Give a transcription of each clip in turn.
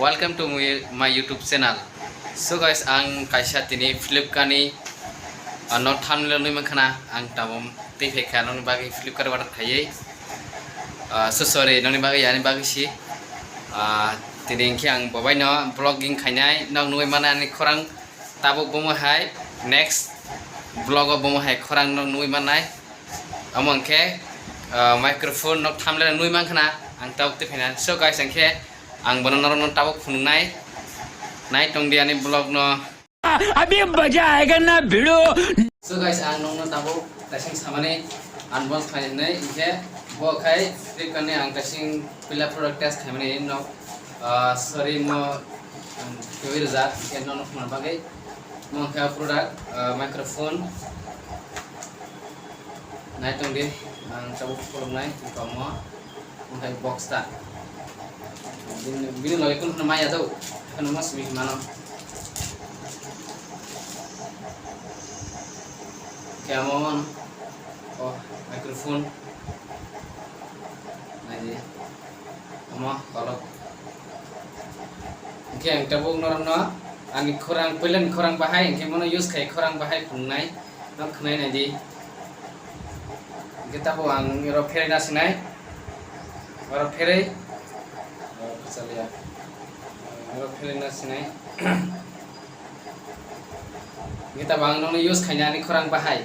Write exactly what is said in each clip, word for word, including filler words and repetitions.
Welcome to my, my YouTube channel. So guys, ang kaisa tini Flipkart ni, ah, no thumbnail nui mankha na, ang tamo tei phaikha nokni bagwi Flipkart order khaiwi. Ah, so sorry, nokni bagwi, ani bagwi si. Ah, tini hinkhe ang bobai no vlogging khainai, nok nugwi mannai ani khorang tabuk bomo hai, next vlog o bomo hai khorang nok nugwi mannai. Omo hinkhe, ah, microphone nok thumbnail nui mankha na, ang tabuk tei phaina. So guys, hinkhe ang bono norokno tabuk phunuknai. Nai tongdi ani vlog no. अभी मजा आएगा ना भिड़ो। So guys, ang nokno tabuk taising samani unbox khlainai, hinkhe bo khai Flipkart ni ang taising puila product test khaimani nok, ah, sorry mo, ang twi rijak, hinkhe nono khna bagwi mo kha product, ah, microphone. Nai tongdi, ang tabuk khulumnai, tongmo. Omo khe box ta. Bini, bini logi kunu maya do. Kunu mas mi mano. Khe omo, oh, microphone. Nai di. Omo kolok. Hinkhe ang tabuk norokno ani khorang, puilani khorang bahai, hinkhe mono use khai khorang bahai phunuknai. Nok khwnai nai di. Hinkhe tabuk ang oro pherwi na sinai. Oro pherwi. Oh, kwchaliya. Oro pherwi na sinai. Hinkhe tabuk ang nokno use khaina ani khorang bahai.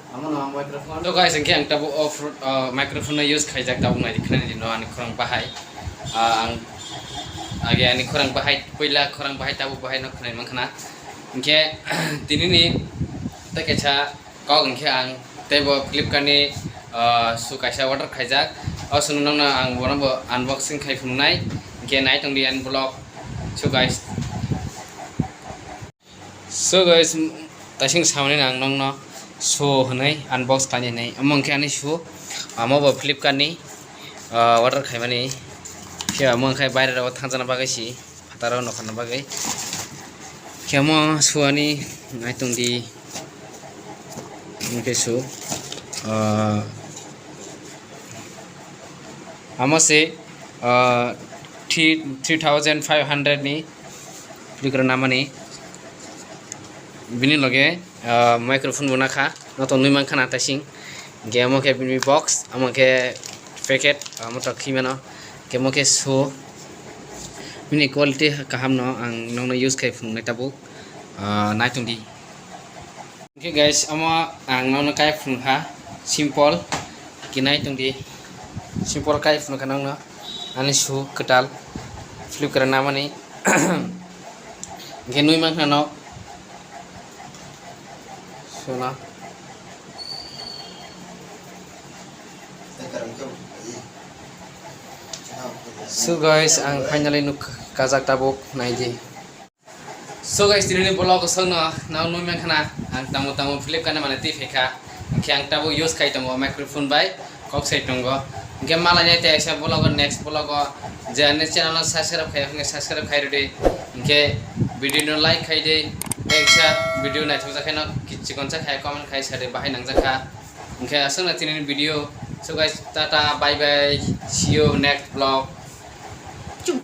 Amo no microphone. To guys, hinkhe ang tabuk off, uh, microphone no use khaijak tabuk nai di khwnai di no ani khorang bahai. Ah, ang age ani khorang bahai, puila khorang bahai tabuk bahai no khwnai mankha na. Hinkhe tini ni tei kaisa kok hinkhe ang tei bo Flipkart ni, ah, shoe kaisa order khaijak. O shoe no nokno ang bono bo unboxing khai phunuknai. Hinkhe nai tongdi ani vlog. So guys. So guys, taising samani ang nokno shoe hwnwi unbox khlainai hinwi. Omo hinkhe ani shoe, amo bo Flipkart ni, ah, order khaimani. Khe omo hinkhe baire rok thangjana bagwi si. Phataro nokharna bagwi. Khe omo suani nai tongdi. Hinkhe su, ah, amo se, ah, three, three thousand five hundred ni bikra namani. Bini loge, ah, microphone bo nakha, no tongwi mankha na taising. Hinkhe omo khe bini box, omo khe packet, omo tok khimano. Hinkhe omo khe shoe. Bini quality kaham no ang nokno use khai phunuknai tabuk. Ah, nai tongdi. Hinkhe guys, omo ang nokno kai phunukha simple. Hinkhe nai tongdi. Simple kai phunukha nokno. Ani shoe kwtal. Flipkart namani. Hinkhe nui mankha no. Shoe no. So guys, ang finally nuk kajak tabuk naidi. So guys, tini ni vlog o songno nang nui mankha na, ang tamo tamo Flipkart ni mane twi phaikha. Hinkhe ang tabuk use khai tongo microphone bai kok sai tongo. Hinkhe malai nai tei kaisa vlog o, next vlog o je ani channel no subscribe khai, hinkhe subscribe khai rwdi. Hinkhe video no like khai di. Tei kaisa video naithok jak khe no kichikon sa khai comment khai sa di, bahai nang jak kha. Hinkhe aswk no tini ni video. So guys, tata, bye bye, see you next vlog.